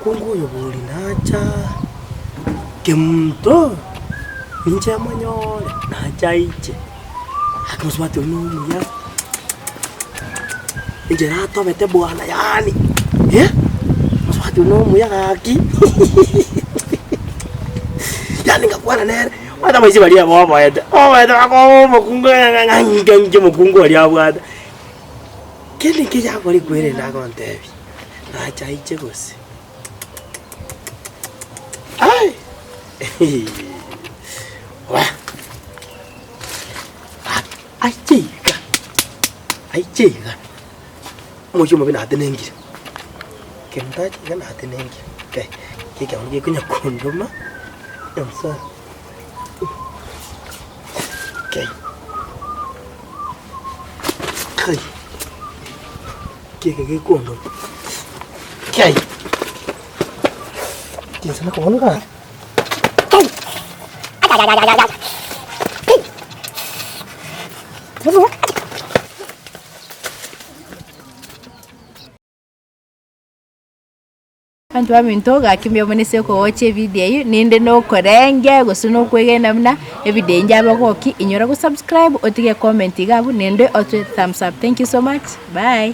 Omokungu oyo bori nacha kemunto, ninche monyore, nacha aiche. Gaki mosubati oyio nomuya, enchera atobete bwana yaani eh, mosubati oyio nomuya gaki yaani ngakwana nere, omanyete abaisia baria boboete, boboete bakoba omokungu ng'a ng'a ng'a omokungu oria abwate. Kende nkeria akore kwerenda agontebia, nacha aiche gose? Ai! Wah! Aiche iga, aiche iga, omochie omobe natenengire, kende ache iga natenengire, kai, ekeongo gekonya kondoma, nyasae. Kai. Kai. Keke gekondoma. Kai. Tinsana kobona gaki. Kai. Kai. Abanto baminto gaki mbuya mono ase okogocha evidio eyio, ninde nokorenge gose nokwegena buna evidio eyio njabagokia, inyora go subscribe otige comment iga abwo naende otoe thumbs up. Thank you so much, bye.